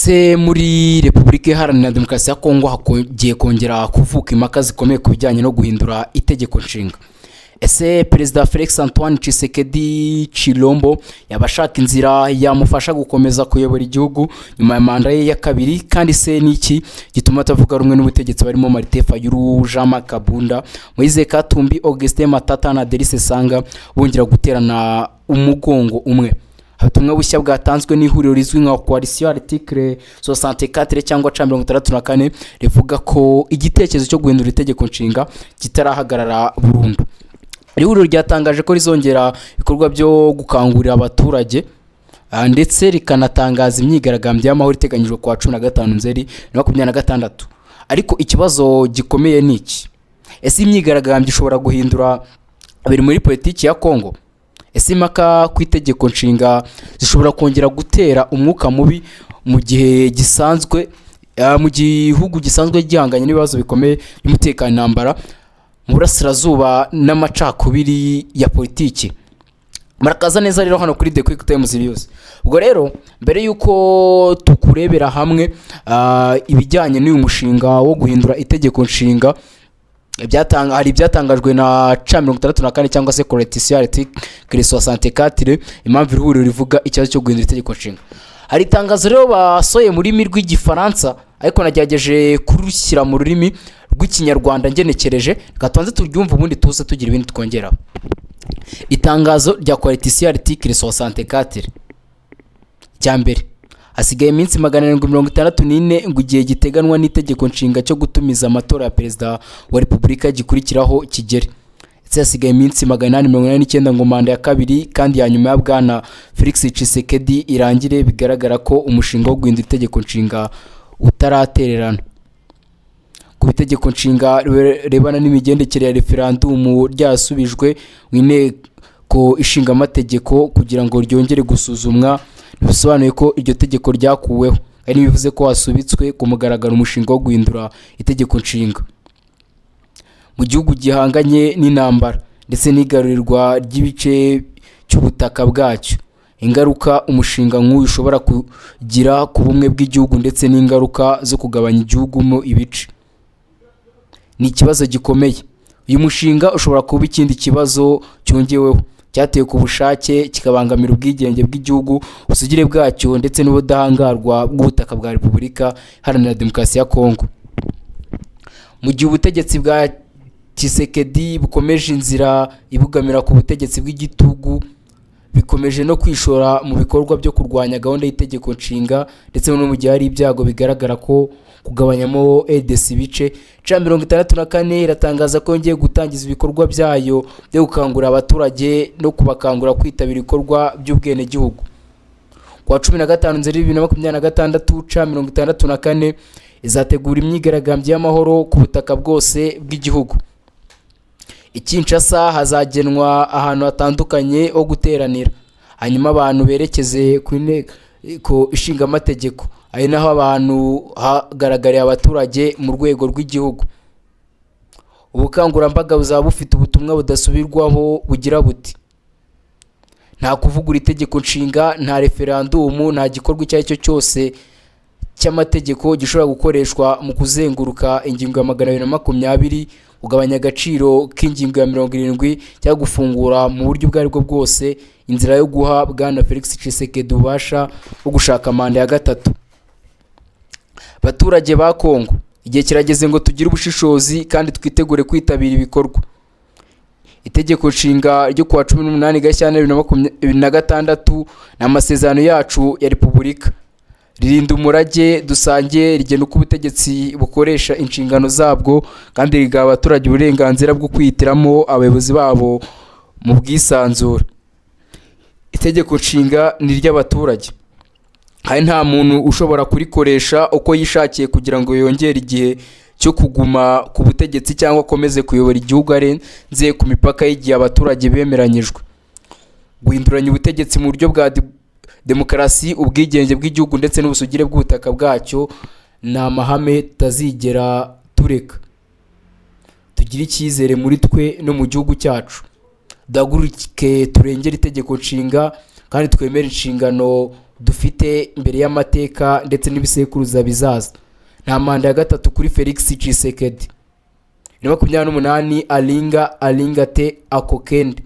Ese muri Repubulika Iharanira Demokarasi ya Kongo hagiye kongera kuvuka impaka zikomeye ku bijyanye no guhindura itegeko nshinga? Ese Perezida Felix Antoine Tshisekedi Chilombo yaba ashaka inzira yamufasha gukomeza kuyobora igihugu nyuma ya manda ye ya kabiri? Kandi se ni iki gituma atavuga rumwe n'ubutegetsi barimo Martin Fayulu, Jean Marc Kabunda, Moise Katumbi, Augustin Matata na Delly Sesanga bongera guterana umugongo umwe? Ubutumwa bushya bwatanzwe n'ihuriro rizwi nka Coalition Article 64 cyangwa C 64 rivuga ko igitekerezo cyo guhindura itegeko nshinga kitarahagarara burundu. Iri huriro ryatangaje ko rizongera ibikorwa byo gukangurira abaturage, ndetse rikanatangaza imyigaragambyo y'amahoro iteganyijwe ku wa 15 Nzeri 2026. Ariko ikibazo gikomeye ni iki: ese imyigaragambyo ishobora guhindura biri muri politiki ya Kongo? Ese impaka ku itegeko nshinga zishobora kongera gutera umwuka mubi mu gihe gisanzwe, mu gihugu gisanzwe gihanganye n'ibibazo bikomeye by'umutekano, intambara mu burasirazuba n'amacakubiri ya politiki? Murakaza neza rero hano kuri The Quick Times News. Ubwo rero mbere y'uko tukurebera hamwe ibijyanye n'uyu mushinga wo guhindura itegeko nshinga, hari ibyatangajwe na C 64 cyangwa se Coalition Article 64, impamvu iri huriro rivuga ikibazo cyo guhindura itegeko nshinga. Hari itangazo rero basohoye mu rurimi rw'Igifaransa, ariko nagerageje kurushyira mu rurimi rw'Ikinyarwanda ngenekereje. Reka tubanze turyumve, ubundi tuze tugira ibindi twongeraho. Itangazo rya Coalition Article 64. Icya mbere, hasigaye iminsi 764 ngo igihe giteganwa n'itegeko nshinga cyo gutumiza amatora ya perezida wa repubulika gikurikiraho kigere, ndetse hasigaye iminsi 889 ngo manda ya kabiri kandi ya nyuma ya Bwana Felix Tshisekedi irangire. Bigaragara ko umushinga wo guhindura itegeko nshinga utaratererana. Ku itegeko nshinga rirebana n'imigendekere ya referandumu ryasubijwe mu Inteko Ishinga Amategeko kugira ngo ryongere gusuzumwa, bisobanuye ko iryo tegeko ryakuweho, ari bivuze ko hasubitswe ku mugaragaro umushinga wo guhindura itegeko nshinga. Mu gihugu gihanganye n'intambara ndetse n'igarurirwa ry'ibice cy'ubutaka bwacyo, ingaruka umushinga nk'uyu ushobora kugira ku bumwe bw'igihugu ndetse n'ingaruka zo kugabanya igihugu mo ibice ni ikibazo gikomeye. Uyu mushinga ushobora kuba ikindi kibazo cyongeweho cyatewe ku bushake, kikabangamira ubwigenge bw'igihugu, ubusugire bwacyo ndetse n'ubudahangarwa bw'ubutaka bwa Repubulika Iharanira Demokarasi ya Kongo. Mu gihe ubutegetsi bwa Tshisekedi bukomeje inzira ibugamira ku butegetsi bw'igitugu, bikomeje no kwishora mu bikorwa byo kurwanya gahunda y'itegeko nshinga, ndetse no mu gihe hari ibyago bigaragara ko kugabanyamo RDC ibice, C 64 iratangaza ko yongeye gutangiza ibikorwa byayo byo gukangurira abaturage no kubakangurira kwitabira ibikorwa by'ubwenegihugu. Ku wa 15 Nzeri 2026, C 64 izategura imyigaragambyo y'amahoro ku butaka bwose bw'igihugu. I Kinshasa hazagenwa ahantu hatandukanye ho guteranira, hanyuma abantu berekeze ku Nteko Ishinga Amategeko, ari naho abantu hagaragariye abaturage mu rwego rw'igihugu. Ubukangurambaga buzaba bufite ubutumwa budasubirwaho bugira buti: "Nta kuvugura itegeko nshinga, nta referandumu, nta gikorwa icyo ari cyo cyose cy'amategeko gishobora gukoreshwa mu kuzenguruka ingingo ya 220, kugabanya agaciro k'ingingo ya 70 cyangwa gufungura mu buryo ubwo aribwo bwose inzira yo guha Bwana Felix Tshisekedi ububasha bwo gushaka manda ya gatatu." Baturage ba Kongo, igihe kirageze ngo tugire ubushishozi kandi twitegure kwitabira ibikorwa. Itegeko nshinga ryo kuwa 18 Gashyantare 2026 ni amasezerano yacu ya repubulika. Ririnda umurage dusangiye, rigena uko ubutegetsi bukoresha inshingano zabwo, kandi rigaha abaturage uburenganzira bwo kwihitiramo abayobozi babo mu bwisanzure. Itegeko nshinga ni iry'abaturage, kandi nta muntu ushobora kurikoresha uko yishakiye kugira ngo yongere igihe cyo kuguma ku butegetsi cyangwa akomeze kuyobora igihugu arenze ku mipaka y'igihe abaturage bemeranyijwe. Guhinduranya ubutegetsi mu buryo bwa demokarasi, ubwigenge bw'igihugu ndetse n'ubusugire bw'ubutaka bwacyo ni amahame tutazigera tureka. Tugire icyizere muri twe no mu gihugu cyacu, duhaguruke turengere itegeko nshinga kandi twemere inshingano dufite imbere y'amateka ndetse n'ibisekuruza bizaza. Nta manda ya gatatu kuri Felix Tshisekedi. 2028 alinga alinga te akokende.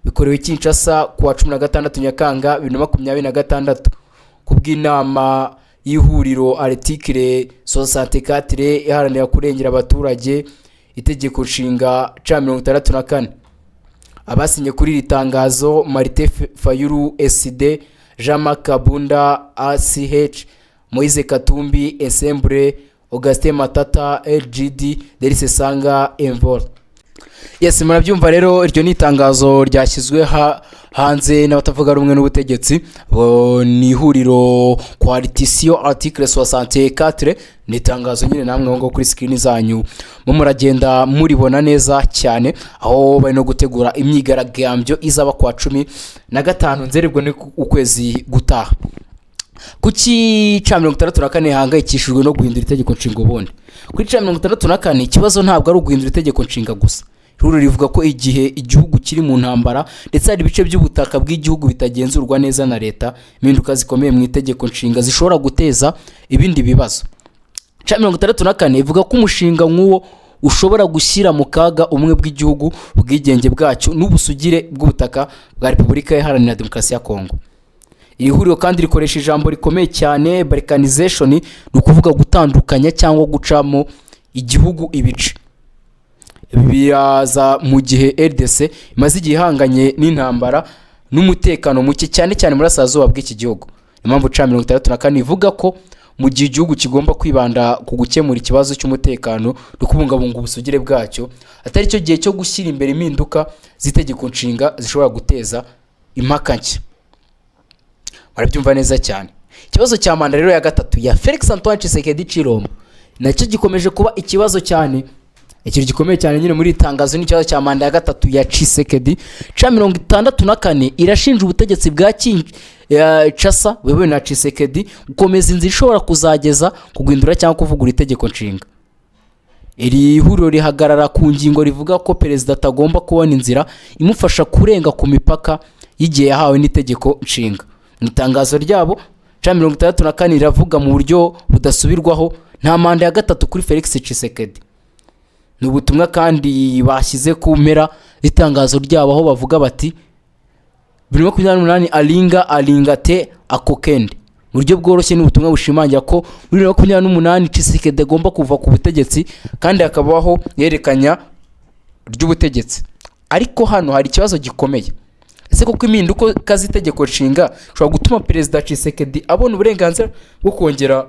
Bikorewe i Kinshasa ku wa 16 Nyakanga 2026 ku bw'inama y'ihuriro Article 64 iharanira kurengera abaturage, itegeko nshinga C 64. Abasinye kuri iri tangazo: Martin Fayulu, ECIDE; Jean Marc Kabunda, ACH; Moise Katumbi, Ensemble; Augustin Matata, LGD; Delly Sesanga, Envol. Yes, murabyumva rero, iryo ni itangazo ryashyizwe hanze n'abatavuga rumwe n'ubutegetsi. Ni ihuriro Coalition Article 64. Ni itangazo nyine namwe aho ngaho kuri screen zanyu mo muragenda muribona neza cyane, aho bari no gutegura imyigaragambyo izaba kwa 15 Nzeri, ubwo ni ukwezi gutaha. Kuki C 64 hahangayikishijwe no guhindura itegeko nshinga? Ubundi kuri C 64, ikibazo ntabwo ari uguhindura itegeko nshinga gusa. Ihuriro rivuga ko igihe igihugu kiri mu ntambara ndetse hari ibice by'ubutaka bw'igihugu bitagenzurwa neza na leta, impinduka zikomeye mu itegeko nshinga zishobora guteza ibindi bibazo. C 64 ivuga ko umushinga nk'uwo ushobora gushyira mu kaga ubumwe bw'igihugu, ubwigenge bwacyo n'ubusugire bw'ubutaka bwa Repubulika Iharanira Demokarasi ya Kongo. Iri huriro kandi rikoresha ijambo rikomeye cyane, balkanization, ni ukuvuga gutandukanya cyangwa gucamo igihugu ibice. Biraza mu gihe RDC imaze igihe ihanganye n'intambara n'umutekano muke, cyane cyane mu burasirazuba bw'iki gihugu. Impamvu C 64 ivuga ko mu gihe igihugu kigomba kwibanda ku gukemura ikibazo cy'umutekano no kubungabunga ubusugire bwacyo, atari cyo gihe cyo gushyira imbere impinduka z'itegeko nshinga zishobora guteza impaka nshya. Barabyumva neza cyane. Ikibazo cya manda rero ya gatatu ya Felix Antoine Tshisekedi Tshilombo nacyo gikomeje kuba ikibazo cyane. Ikintu gikomeye cyane nyine muri iri tangazo ni ikibazo cya manda ya gatatu ya Tshisekedi. C 64 irashinja ubutegetsi bwa Kinshasa buyobowe na Tshisekedi gukomeza inzira ishobora kuzageza ku guhindura cyangwa kuvugurura itegeko nshinga. Iri huriro rihagarara ku ngingo rivuga ko perezida atagomba kubona inzira imufasha kurenga ku mipaka y'igihe yahawe n'itegeko nshinga. Mu itangazo ryabo, C 64 riravuga mu buryo budasubirwaho: nta manda ya gatatu kuri Felix Tshisekedi. Ni ubutumwa kandi bashyize ku mpera y'itangazo ryabo, aho bavuga bati: 2028 alinga alinga te akokende. Mu buryo bworoshye, ni ubutumwa bushimangira ko muri 2028 Tshisekedi agomba kuva ku butegetsi kandi hakabaho ihererekanya ry'ubutegetsi. Ariko hano hari ikibazo gikomeye: ese koko impinduka z'itegeko nshinga zishobora gutuma Perezida Tshisekedi abona uburenganzira bwo kongera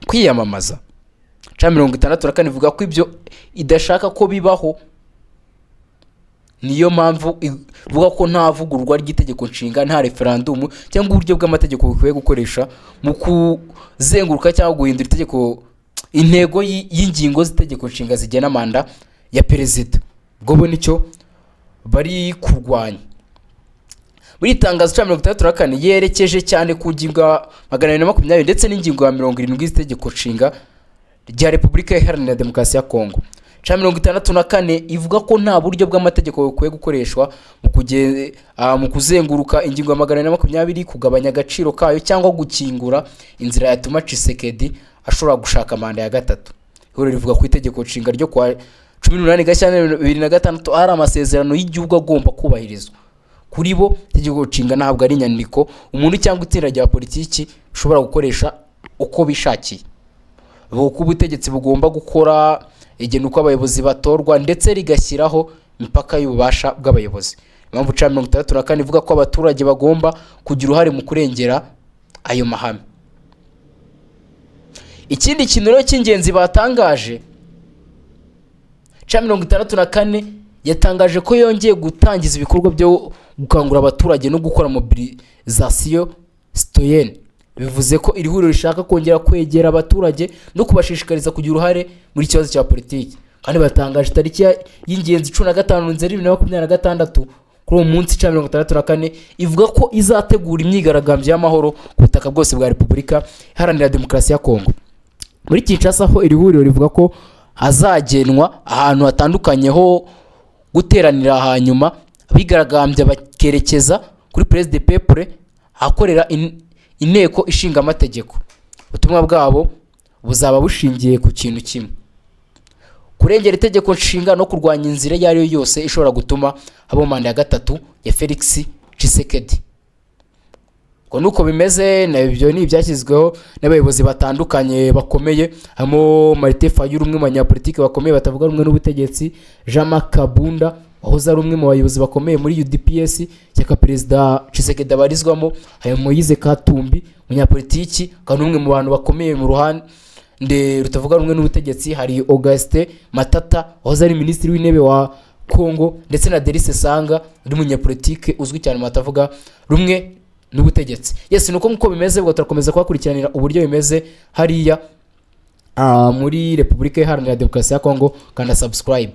kwiyamamaza? C 64 ivuga ko ibyo idashaka ko bibaho. Niyo mpamvu ivuga ko nta vugururwa ry'itegeko nshinga, nta referandumu cyangwa uburyo bw'amategeko bukwiye gukoresha mu kuzenguruka cyangwa guhindura itegeko, intego y'ingingo z'itegeko nshinga zigena manda ya perezida. Ubwo bo nicyo bari kurwanya. Muri iri tangazo, C 64 yerekeje cyane ku ngingo ya 220 ndetse n'ingingo ya 70 z'itegeko nshinga rya Repubulika Iharanira Demokarasi ya Kongo. C 64 ivuga ko nta buryo bw'amategeko bukwiye gukoreshwa mu kuzenguruka ingingo ya 220, kugabanya agaciro kayo cyangwa gukingura inzira yatuma Tshisekedi ashobora gushaka manda ya gatatu. Ihuriro rivuga ku itegeko nshinga ryo kwa 18 Gashyantare 2006 hari amasezerano y'igihugu agomba kubahirizwa. Kuri bo, itegeko nshinga ntabwo ari inyandiko umuntu cyangwa itsinda rya politiki ushobora gukoresha uko bishakiye. Bavuga ko ubutegetsi bugomba gukora, igena uko abayobozi batorwa ndetse rigashyiraho imipaka y'ububasha bw'abayobozi. Impamvu C 64 ivuga ko abaturage bagomba kugira uruhare mu kurengera ayo mahame. Ikindi kintu rero cy'ingenzi batangaje, C 64 yatangaje ko yongeye gutangiza ibikorwa byo gukangurira abaturage no gukora mobilisation citoyenne. Bivuze ko iri huriro rishaka kongera kwegera abaturage no kubashishikariza kugira uruhare muri kibazo cya politiki. Kandi batangaje itariki y'ingenzi, 15 Nzeri 2026. Kuri uwo munsi, C 64 ivuga ko izategura imyigaragambyo y'amahoro ku butaka bwose bwa Repubulika Iharanira Demokarasi ya Kongo. Muri Kinshasa ho, iri huriro rivuga ko hazagenwa ahantu hatandukanye ho guteranira, hanyuma abigaragambya bakerekeza kuri Place du Peuple ahakorera. Inteko Ishinga Amategeko, ubutumwa bwabo buzaba bushingiye ku kintu kimwe: kurengera itegeko nshinga no kurwanya inzira iyo ari yo yose ishobora gutuma habaho manda ya gatatu ya Felix Tshisekedi. Ubwo nuko bimeze. Ibyo ni ibyashyizweho n'abayobozi batandukanye bakomeye, harimo Martin Fayulu, umwe mu banyapolitiki bakomeye batavuga rumwe n'ubutegetsi, Jean Marc Kabunda wahoze ari umwe mu bayobozi bakomeye muri UDPS, ishyaka Perezida Tshisekedi abarizwamo, harimo Moise Katumbi, umunyapolitiki akaba n'umwe mu bantu bakomeye mu ruhande rutavuga rumwe n'ubutegetsi, hari Augustin Matata wahoze ari Minisitiri w'Intebe wa Congo, ndetse na Delly Sesanga uri munyapolitike uzwi cyane mu batavuga rumwe n'ubutegetsi. Yes, ni uko nk'uko bimeze. Ubwo turakomeza kubakurikiranira uburyo bimeze hariya muri Repubulika Iharanira Demokarasi ya Congo. Kanda subscribe.